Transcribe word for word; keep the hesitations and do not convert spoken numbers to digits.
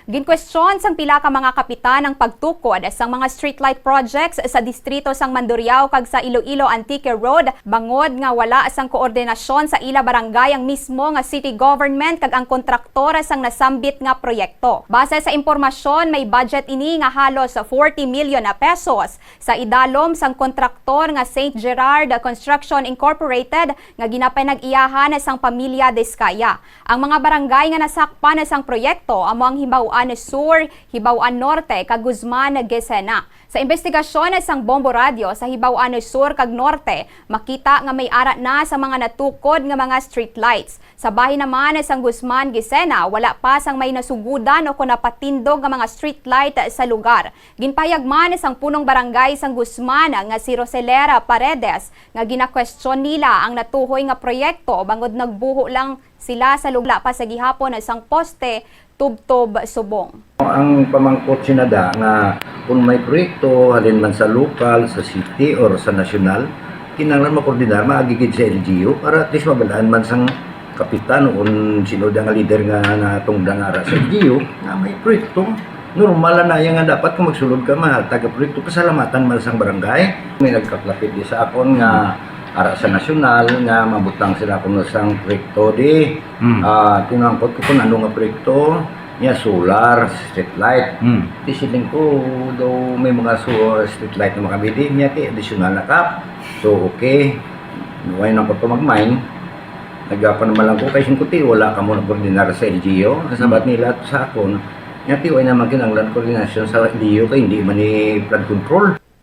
Ginkwestiyon sang pila ka mga kapitan ang pagtukod sang mga streetlight projects sa distrito sang Mandurriao kag sa Iloilo Antique Road, bangod nga wala sang koordinasyon sa ila barangay ang mismo nga city government kag ang kontraktor sang nasambit nga proyekto. Base sa impormasyon, may budget ini nga halos forty million na pesos. Sa idalom sang kontraktor nga Saint Gerard Construction Incorporated nga ginapanag-iyahan sang pamilya Discaya. Ang mga barangay nga nasakpan sang proyekto amo ang Hibaw-an Sur, Hibaw-an Norte, kag Guzman, Gesena. Sa investigasyon sang Bombo Radyo sa Hibaw-an Sur kag Norte, makita nga may ara na sa mga natukod nga mga streetlights. Sa bahin naman sang Guzman, Gesena, wala pa sang may nasugudan o kon napatindog nga mga streetlight sa lugar. Ginpahayag man sang punong barangay sang Guzman nga si Roselera Paredes nga ginakwestiyon nila ang natuhoy nga proyekto bangod nagbuho lang sila sa lugla pa sa gihapon sang poste tubtob subong. Ang pamangkot sinada nga kung may proyekto halin man sa lokal, sa city, or sa nasyonal, kinahanglan makoordinar, maagi gid sa L G U para at least mabalaan man sang kapitan o kung sino da nga leader nga natungdan ara sa L G U nga may proyekto. Normal na iya nga dapat kung magsulod ka, mahatag ka proyekto, pasalamatan man sang barangay. May nagkaklapit di sa akon nga ara sa nasyonal nga mabutang sila kuno sang proyekto di. Mm. Ah, tinangkot ko kung ano nga proyekto niya, solar, street light. Mm. Di siling ko, daw may mga so-, street light na makabili niya, ti additional na kap. So, okay. Why na ko to mag-mine? Nagapa naman lang ko kay singko ti wala kamo nagkoordinar sa L G U. Ang sabat Mm. nila sa akon, niya ti why naman kinahanglan koordinasyon sa L G U kay hindi man ni flood control.